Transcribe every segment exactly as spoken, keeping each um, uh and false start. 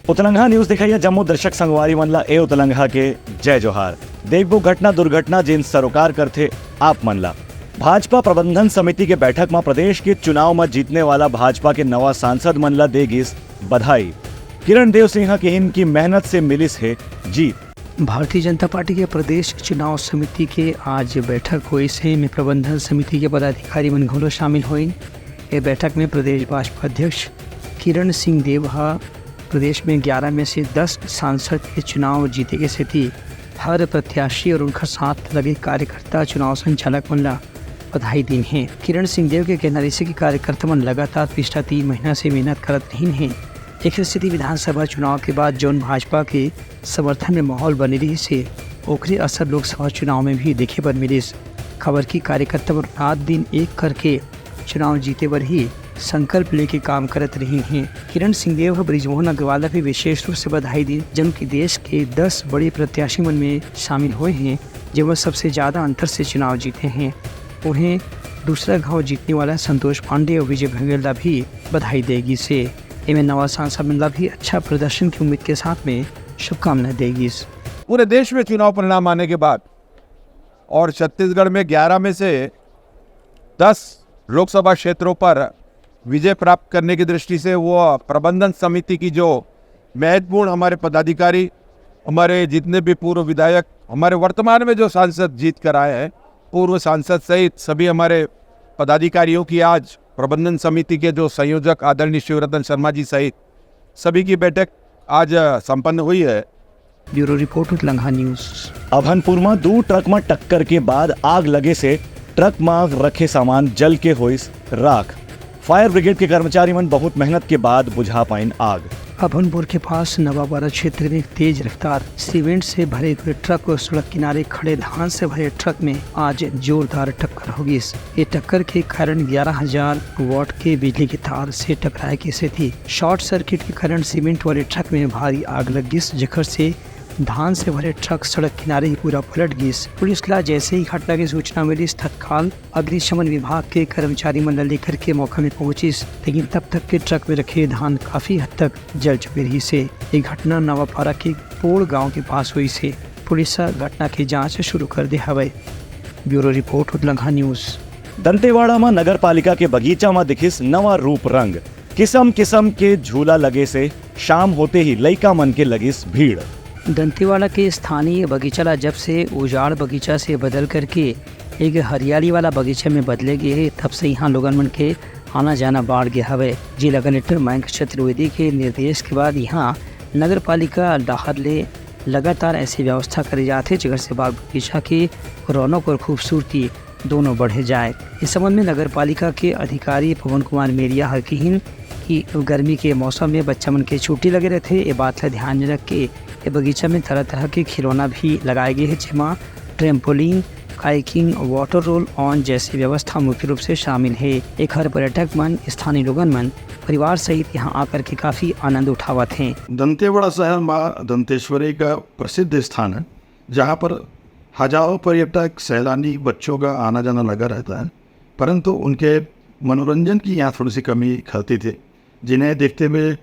उतलंघा news देखइया जम्मो दर्शक संगवारी मन ला ए उतलंघा के जय जोहार। देखबो घटना दुर्घटना जेन सरोकार करथे आप मन ला। भाजपा प्रबंधन समिति के बैठक म प्रदेश के चुनाव म जीतने वाला भाजपा के नवा सांसद मन ला दे गिस बधाई। किरण देव सिंह ह किहिन कि मेहनत से मिलिस हे जीत। भारतीय जनता पार्टी के प्रदेश चुनाव समिति के आज बैठक होइस हे, एमे प्रबंधन समिति के पदाधिकारी मन घलो शामिल होइन। ए बैठक में प्रदेश भाजपा अध्यक्ष किरण सिंह देव ह प्रदेश में ग्यारह में से दस सांसद के चुनाव जीते के सेती हर प्रत्याशी और उनकर साथ लगे कार्यकर्ता, चुनाव संचालक मन ला बधाई दीन हे। किरण सिंह देव के कहना रहिसे कि कार्यकर्ता मन लगातार पिछला तीन महीना से मेहनत करत रहिन हे। एखर सेती विधानसभा चुनाव के बाद जौन भाजपा के समर्थन में माहौल बने रहिस हे, ओकरे असर लोकसभा चुनाव में भी देखे बर मिलिस। काबर कि कार्यकर्ता मन रात दिन एक करके चुनाव जीते बर ही संकल्प लेके काम करत रहिन हे। किरण सिंह देव ह बृजमोहन अग्रवाल ला भी विशेष रूप से बधाई दीन, जउन कि देश के दस बड़े प्रत्याशी मन में शामिल होए हे, जेमा सबसे ज्यादा अंतर से चुनाव जीते हे। उहें, दूसरा घाव जीतने वाला संतोष पांडे और विजय बघेल ला भी बधाई दे गिस हे। एमे नवा सांसद मन ला भी अच्छा प्रदर्शन की उम्मीद के साथ में शुभकामना दे गिस। पूरे देश में चुनाव परिणाम आने के बाद और छत्तीसगढ़ में ग्यारह में से दस लोकसभा क्षेत्रों पर विजय प्राप्त करने की दृष्टि से वो प्रबंधन समिति की जो महत्वपूर्ण हमारे पदाधिकारी, हमारे जितने भी पूर्व विधायक, हमारे वर्तमान में जो सांसद जीत कर आए हैं, पूर्व सांसद सहित सभी हमारे पदाधिकारियों की आज प्रबंधन समिति के जो संयोजक आदरणीय शिवरतन शर्मा जी सहित सभी की बैठक आज संपन्न हुई है। Bureau report, Utlangha news. Abhanpur म दू ट्रक म टक्कर के बाद आग लगे से ट्रक म रखे सामान जल के होइस राख। फायर ब्रिगेड के कर्मचारी मन बहुत मेहनत के बाद बुझा पाइन आग। अभनपुर के पास नवापारा क्षेत्र में तेज रफ्तार सीमेंट से भरे हुए ट्रक और सड़क किनारे खड़े धान से भरे ट्रक में आज जोरदार टक्कर हो गिस। ये टक्कर के कारण ग्यारह हजार वाट के बिजली के तार से टकराए के सेती शॉर्ट सर्किट के कारण सीमेंट वाले ट्रक में भारी आग लग गिस, जेकर से धान से भरे ट्रक सड़क किनारे ही पूरा पलट गिस। पुलिस ला जैसे ही घटना की सूचना मिलिस, तत्काल अग्निशमन विभाग के कर्मचारी मन ला लेकर के मौका में पहुंचिस, लेकिन तब तक के ट्रक में रखे धान काफी हद तक जल चुके रहिस हे। ये घटना नवापारा के पोड़ गांव के पास होइस हे। पुलिस ह घटना के जांच शुरू कर दे हवय। Bureau report, Utlangha news. Dantewada म नगर पालिका के बगीचा म दिखिस नवा रूप रंग। किसम किसम के झूला लगे से शाम होते ही लइका मन के लगिस भीड़। दंतेवाड़ा के स्थानीय बगीचा ला जब से उजाड़ बगीचा से बदल करके एक हरियाली वाला बगीचा में बदले गे हे, तब से इहाँ लोगन मन के आना जाना बाढ़ गे हवय। जिला कलेक्टर मयंक चतुर्वेदी के निर्देश के बाद इहाँ नगर पालिका डहार ले लगातार ऐसी व्यवस्था करे जात हे, जेकर से बाग बगीचा के रौनक और खूबसूरती दोनों बढ़े जाए। इस संबंध में नगर पालिका के अधिकारी पवन कुमार मेरिया ह किहिन कि गर्मी के मौसम में बच्चा मन के छुट्टी लगे रहथे, ये बात ला ध्यान में रख के ये बगीचा में तरह-तरह के खिलौना भी लगाए गए हे, जेमा trampoline, kayaking, water roll on जैसी व्यवस्था मुख्य रूप से शामिल हे। एखर पर्यटक मन, स्थानीय लोगन मन परिवार सहित यहाँ आकर के काफी आनंद उठावत हें। दंतेवाड़ा शहर माँ दंतेश्वरी का प्रसिद्ध स्थान है, जहाँ पर हजारों पर्यटक, सैलानी, बच्चों का आना जाना लगा रहता है, परंतु उनके मनोरंजन की यहाँ थोड़ी सी कमी खलती थी, जिन्हें देखते हुए, अ,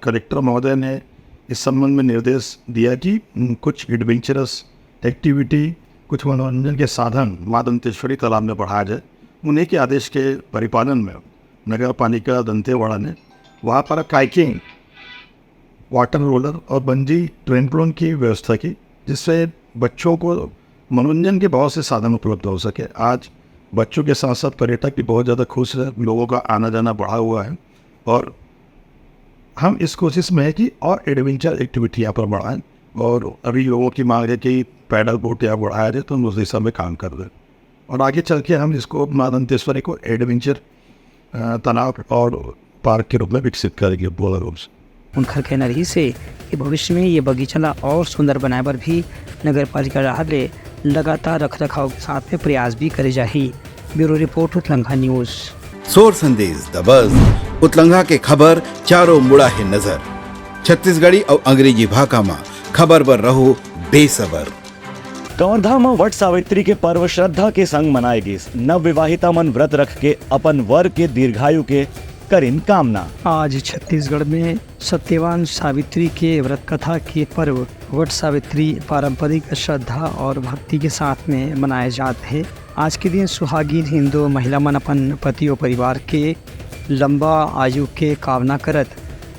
कलेक्टर महोदय ने इस संबंध में निर्देश दिया कि, उम, कुछ एडवेंचरस एक्टिविटी, कुछ मनोरंजन के साधन माँ दंतेश्वरी तालाब में बढ़ाया जाए। उन्हीं के आदेश के परिपालन में नगर पालिका दंतेवाड़ा ने वहाँ पर काइकिंग, वाटर रोलर और बंजी ट्रेम्पोलिन की व्यवस्था की, जिससे बच्चों को मनोरंजन के बहुत से साधन उपलब्ध हो सके। आज बच्चों के साथ साथ पर्यटक भी बहुत ज़्यादा खुश है, लोगों का आना जाना बढ़ा हुआ है और हम इस कोशिश में है कि और एडवेंचर एक्टिविटी यहाँ पर बढ़ाएं। और अभी लोगों की मांग है कि पैडल बोट यहाँ बढ़ाया जाए, तो हम उस दिशा में काम कर रहे हैं और आगे चल के हम इसको माँ दंतेश्वरी को एडवेंचर, अ, तालाब और पार्क के रूप में विकसित करेंगे पूर्ण रूप से। उनकर कहना रहिस हे कि भविष्य में ये बगीचा ला और सुंदर बनाए बर भी नगर पालिका डहार ले लगातार रख रखाव के साथ में प्रयास भी करे जाही। Bureau report, Utlangha news. सोर संदेश दबस, उतलंघा के खबर चारों मुड़ा हे नजर। छत्तीसगढ़ी अउ अंग्रेजी भाखा म खबर बर रहो बेसबर। कवर्धा म वट सावित्री के पर्व श्रद्धा के संग मनाए गिस। नवविवाहिता मन व्रत रख के अपन वर के दीर्घायु के करिन कामना। आज छत्तीसगढ़ में सत्यवान सावित्री के व्रत कथा के पर्व वट सावित्री पारंपरिक श्रद्धा और भक्ति के साथ में मनाए जात हे। आज के दिन सुहागिन हिंदू महिला मन अपन पति और परिवार के लंबा आयु के कामना करत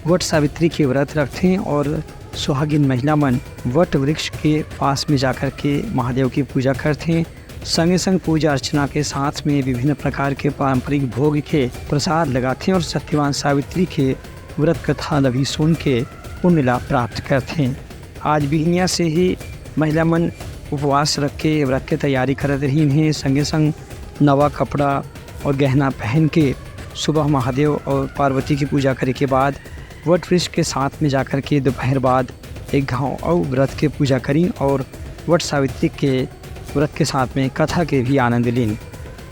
वट सावित्री के व्रत रखथें और सुहागिन महिला मन वट वृक्ष के पास में जाकर के महादेव की पूजा करथें। संगे संग पूजा अर्चना के साथ में विभिन्न प्रकार के पारंपरिक भोग के प्रसाद लगाथें और सत्यवान सावित्री के व्रत कथा ल भी सुन के पुण्य लाभ प्राप्त करथें। आज बिहनिया से ही महिला मन उपवास रख के व्रत के तैयारी करत रहिन हे। संगे संग नवा कपड़ा और गहना पहन के सुबह महादेव और पार्वती की पूजा करे के बाद वट वृक्ष के साथ में जाकर के दोपहर बाद एक घाव अउ व्रत के पूजा करिन और वट सावित्री के व्रत के साथ में कथा के भी आनंद लीन।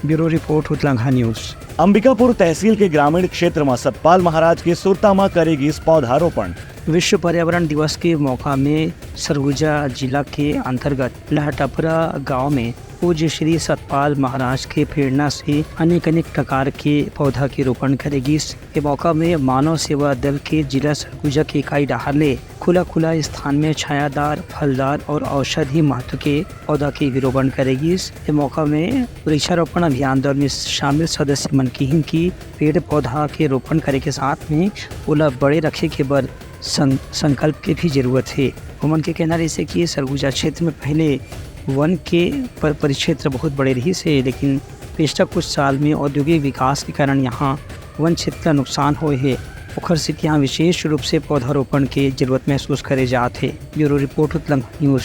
Bureau report, Utlangha news. Ambikapur तहसील के ग्रामीण क्षेत्र म सतपाल महाराज के सुरता म करे गिस पौधारोपण। विश्व पर्यावरण दिवस के मौका में सरगुजा जिला के अंतर्गत लहटपरा गांव में पूज्य श्री सतपाल महाराज के प्रेरणा से अनेक अनेक प्रकार के पौधा के रोपण करे गिस। ये मौका में मानव सेवा दल के जिला सरगुजा के इकाई डहार ले खुला खुला स्थान में छायादार, फलदार और औषधि महत्व के पौधा के भी रोपण करे गिस। ये मौका में वृक्षारोपण अभियान दल में शामिल सदस्य मन किहिन कि पेड़ पौधा के रोपण करे के साथ में ओला बड़े रखे के बर सं-, संकल्प के भी जरूरत हे। ओमन के कहना रहिसे कि सरगुजा क्षेत्र में पहले वन के पर-, परिक्षेत्र बहुत बड़े रहिस हे, लेकिन पिछला कुछ साल में औद्योगिक विकास के कारण यहाँ वन क्षेत्र ला नुकसान होए हे, ओखर सेती यहाँ विशेष रूप से पौधारोपण के जरूरत महसूस करे जात हे। Bureau report, Utlangha news.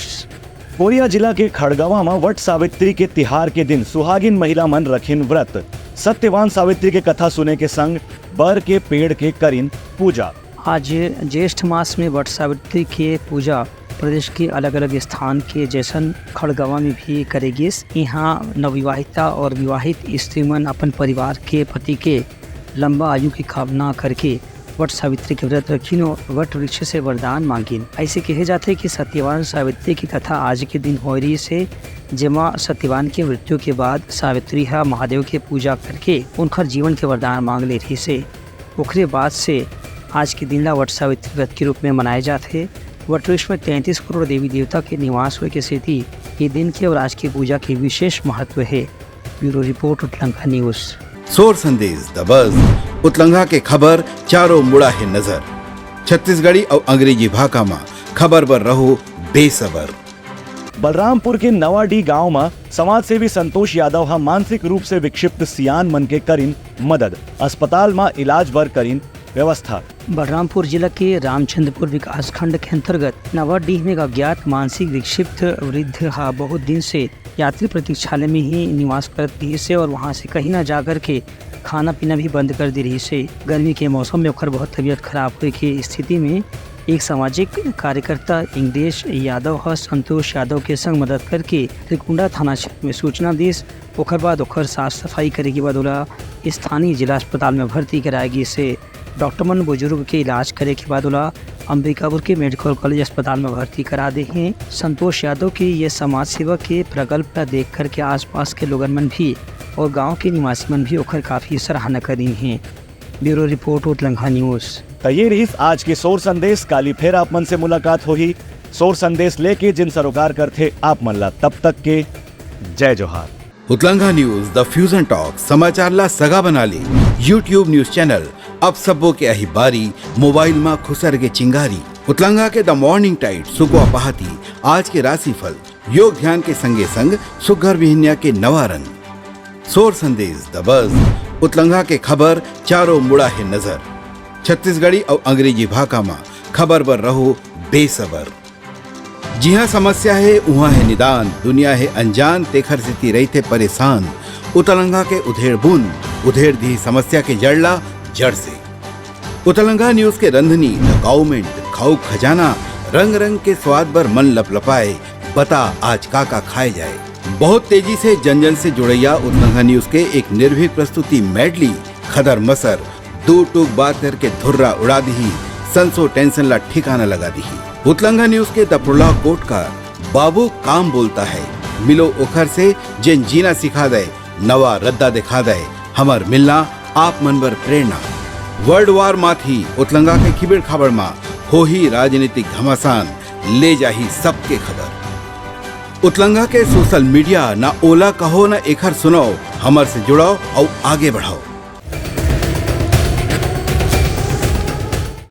Koriya जिला के खड़गवां म वट सावित्री के तिहार के दिन सुहागिन महिला मन रखिन व्रत। सत्यवान सावित्री के कथा सुने के संग बर के पेड़ के करिन पूजा। आज ज्येष्ठ मास में वट सावित्री के पूजा प्रदेश के अलग-अलग स्थान के जैसन खड़गवां में भी करे गिस। इहाँ नवविवाहिता और विवाहित स्त्री मन अपन परिवार के पति के लंबा आयु की कामना करके वट सावित्री के व्रत रखिन और वट वृक्ष से वरदान मांगिन। ऐसे कहे जाथे कि सत्यवान सावित्री की कथा आज के दिन होए रहिस हे, जेमा सत्यवान के मृत्यु के बाद सावित्री ह महादेव के पूजा करके उनकर जीवन के वरदान मांग ले रहिस हे। ओखरे बाद से आज के दिन ला वट सावित्री व्रत के रूप में मनाए जात हे। वट वृक्ष में तैंतीस करोड़ देवी देवता के निवास होए के सेती ये दिन के और आज की पूजा के विशेष महत्व हे। Bureau report, Utlangha news. सोर संदेश द बज, उतलंघा के खबर चारों मुड़ा हे नजर। छत्तीसगढ़ी अउ अंग्रेजी भाखा म खबर बर रहो बेसबर। बलरामपुर के नवाडीह गांव म समाजसेवी संतोष यादव ह मानसिक रूप से विक्षिप्त सियान मन के करिन मदद, अस्पताल म इलाज बर करिन व्यवस्था। बलरामपुर जिला के रामचंद्रपुर विकासखंड के अंतर्गत नवाडीह में एक अज्ञात मानसिक विक्षिप्त वृद्ध ह बहुत दिन से यात्री प्रतीक्षालय में ही निवास करत रहिस हे और वहां से कहीं ना जाकर के खाना पीना भी बंद कर दे रहिस हे। गर्मी के मौसम में ओकर बहुत तबीयत खराब होए के स्थिति में एक सामाजिक कार्यकर्ता इंद्रेश यादव ह संतोष यादव के संग मदद करके त्रिकुंडा थाना क्षेत्र में सूचना दिस। ओकर बाद ओकर साफ सफाई करे के बाद ओला स्थानीय जिला अस्पताल में भर्ती कराए गिस हे। डॉक्टर मन बुजुर्ग के इलाज करे के बाद ओला अंबिकापुर के मेडिकल कॉलेज अस्पताल में भर्ती करा दे हे। संतोष यादव के ये समाज सेवा के प्रकल्प ला देख करके आसपास के लोगन मन भी और गांव के निवासी मन भी ओकर काफी सराहना करिन हे। Bureau report, Utlangha news. त ये रहिस आज के सोर संदेश। काली फेर आप मन से मुलाकात होही सोर संदेश लेके, जिन सरोकार करथे आप मन ला। तब तक के जय जोहार। उतलंघा न्यूज, द फ्यूजन टॉक, समाचार ला सगा बना ले। YouTube न्यूज चैनल, अब सबो के अही बारी, मोबाइल मा खुसर के चिंगारी। उतलंघा के द मॉर्निंग टाइड, सुकवा पहाती, आज के राशिफल, योग ध्यान के संगे संग सुग्घर बिहनिया के नवा रंग। सोर संदेश द बज, उतलंघा के खबर चारों मुड़ा हे नजर। छत्तीसगढ़ी अउ अंग्रेजी भाखा मा खबर बर रहो बेसबर। जिहाँ समस्या हे, उहाँ हे निदान, दुनिया हे अनजान, तेखर सेती रहिथे परेशान। उतलंघा के उधेड़ बुन, उधेड़ दिही समस्या के जड़ ला जड़ से। उतलंघा न्यूज के रंधनी, द काउमेंट, खाऊ खजाना, रंग रंग के स्वाद बर मन लपलपाए, बता आज का का खाए जाए। बहुत तेजी से जन जन से जुड़ैया उतलंघा न्यूज के एक निर्भीक प्रस्तुति मेडली, खदर मसर, दू टूक बात करके धुर्रा उड़ा दिही, संसो टेंशन ला ठिकाना लगा दिही। उतलंघा न्यूज के द प्रोलॉग कोट का बाबू काम बोलता है, मिलो ओखर से जेन जीना सिखा दे, नवा रद्दा दिखा दे, हमर मिलना आप मन बर प्रेरणा। वर्ल्ड वार माथी उतलंगा के खिबेड़ खाबड़ मा होही राजनीतिक घमासान, ले जाही सबके खबर। उतलंगा के सोशल मीडिया ना ओला कहो ना एखर सुनाओ, हमर से जुड़ाओ अउ आगे बढ़ाओ।